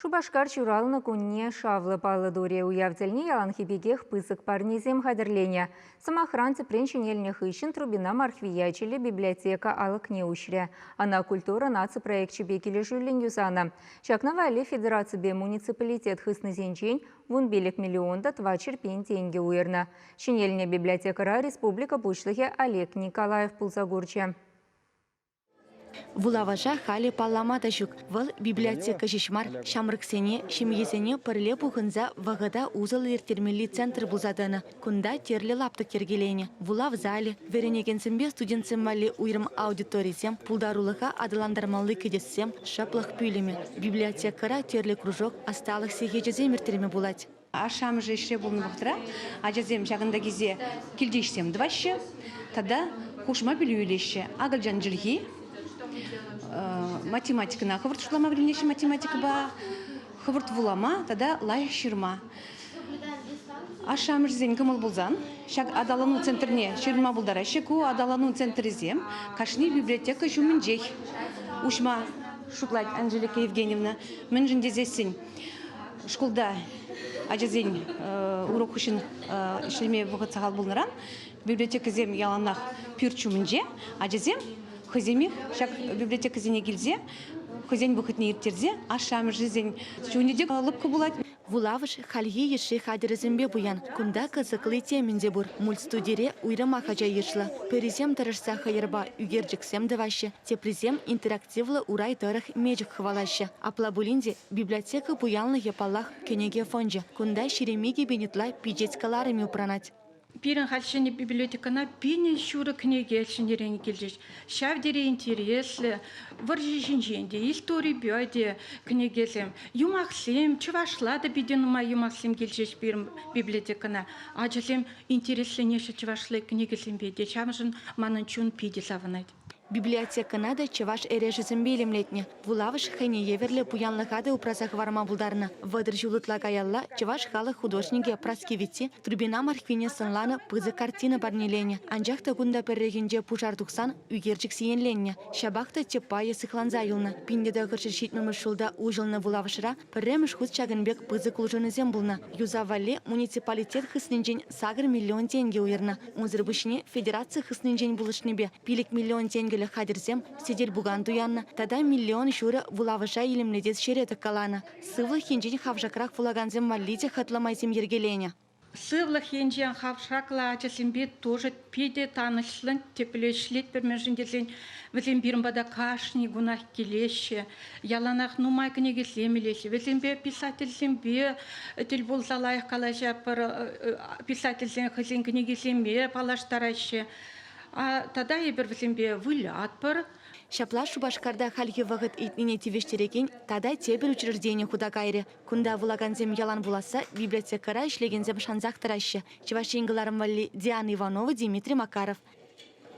Шупашкар ҫуралнӑ кунне шавлӑ паллӑ турӗ. Уяв тӗлне яланхи пекех пысӑк парнесем хатӗрленӗ. Сӑмахран, тӗпрен ҫӗнелнӗ хыҫҫӑн Трубина Мархви ячӗллӗ библиотека алӑкне уҫрӗ. Ӑна Культура наци проекчӗпе килӗшӳллӗн юсанӑ. Ҫакна валли федераципе муниципалитет хыснисенчен 15 миллион та 400 пин тенкӗ уйӑрнӑ. Ҫӗнелнӗ библиотекӑра республика Пуҫлӑхӗ Олег Николаев пулса курчӗ. Вулавӑша халӗ паллама та ҫук. Вӑл библиотека ҫеҫ мар, ҫамрӑксене, ҫемьесене пӗрле пухӑнса вӑхӑта усӑллӑ ирттермелли центр пулса тӑнӑ. Кунта тӗрлӗ лаптӑк йӗркеленӗ. Вулав залӗ, вӗренекенсемпе студентсем валли уйрӑм аудиторисем, пултарулӑха аталантармалли кӗтессем, шӑплӑх пӳлӗмӗ. Библиотекӑра тӗрлӗ кружок, ӑсталӑх сехечӗсем ирттерме пулать. Ашшӗ-амӑшӗ ӗҫре пулнӑ вӑхӑтра ачасем ҫакӑнта килсе килти ӗҫсем тӑваҫҫӗ тата хушма пӗлӳ илеҫҫӗ. Акӑлчан чӗлхи, математикӑна хӑвӑрт шутлама вӗренеҫҫӗ математикӑпа, хӑвӑрт вулама тата лайӑх ҫырма. Ашшӗ-амӑшӗсен кӑмӑл пулсан ҫак аталану центрне ҫырӑнма пултараҫҫӗ. Ку аталану центрӗсем кашни библиотека ҫумӗнчех уҫма шутлать Анжелика Евгеньевна. Мӗншӗн тесессӗн Шкулта ачасен урок хыҫҫӑн ӗҫлеме вӑхӑт сахал пулнӑран библиотекӑсем яланах пӳрт ҫумӗнче. Ачасем хӑйсемех ҫак библиотекӑсене килсе хӑйсен вӑхӑтне ирттерсе ашшӗ-амӑшӗсен чунӗ те лӑпкӑ пулать. Вулавӑш хальхи йышши хатӗрӗсемпе пуян. Кунта кӑсӑкли темӗн те пур. Мультстудире уйрӑмах ача йышлӑ. Пӗрисем тӑрӑшса хӑйӑрпа ӳкерчӗксем тӑваҫҫӗ, теприсем интерактивлӑ урай тӑрӑх мечӗк хӑвалаҫҫӗ. Апла пулин те Библиотека пуянлӑхӗ, паллах, кӗнеке фончӗ. Кунта 22 пин ытла пичет кӑларӑмӗ упранать. Пирӗн халь ҫӗнӗ библиотекӑна пинӗн ҫурӑ кӗнеке ҫӗнӗрен килчӗҫ. Ҫав тери интереслӗ, вӑрҫӑ ҫинчен те, историпе те кӗнекесем, юмахсем, чӑвашла та питӗ нумай юмахсем килчӗҫ пирӗн библиотекӑна. Ачасем интересленеҫҫӗ чӑвашла кӗнекесемпе те. Ҫавӑншӑн манӑн чун питӗ савӑнать. Библиотекӑна та чӑваш эрешӗсемпе илемлетнӗ. Вулавӑш хӑйне евӗрлӗ пуянлӑха та упраса хӑварма пултарнӑ. 30 ҫул ытла каялла чӑваш халӑх художникӗ Праски Витти Трубина Мархвине сӑнланӑ пысӑк картина парнеленӗ. Анчах та кунта пӗррехинче пушар тухсан ӳкерчӗк сиенленнӗ. Ҫапах та тӗп пайӗ сыхланса юлнӑ. 1970 ҫулта уҫӑлнӑ вулавӑшра пӗрремӗш хут ҫакӑн пек пысӑк улшӑнусем пулнӑ. Юсав валли муниципалитет хыснинчен 8 миллион тенкӗ уйӑрнӑ. Унсӑр пуҫне федераци хыснинчен пулӑшнипе 5 миллион тенкӗлӗх хатӗрсем, сӗтел-пукан туяннӑ тата миллион ҫурӑ вулавӑша илемлетес ҫӗре тӑккаланӑ. Сывлӑх енчен хавшакрах вулакансем валли те хӑтлӑ майсем йӗркеленӗ. Сывлӑх енчен хавшаклӑ ачасемпе тоже питӗ танӑҫлӑн тепле ӗҫлетпӗр, мӗншӗн тесен вӗсем пирӗн пата кашни кунах килеҫҫӗ, яланах нумай кӗнекесем илеҫҫӗ. Вӗсемпе писательсемпе тӗл пулса лайӑх калаҫатпӑр, писательсен хӑйсен кӗнекисемпе паллаштараҫҫӗ. Тата эпир вӗсемпе вылятпӑр. Ҫапла Шупашкарта хальхи вӑхӑт ыйтнине тивӗҫтерекен тата тепӗр учреждени хута кайрӗ. Кунта вулакансем ялан вуласса библиотекӑра ӗҫлекенсем шансах тӑраҫҫӗ. Чӑваш Ен кӑларӑм валли Диана Иванова, Дмитрий Макаров.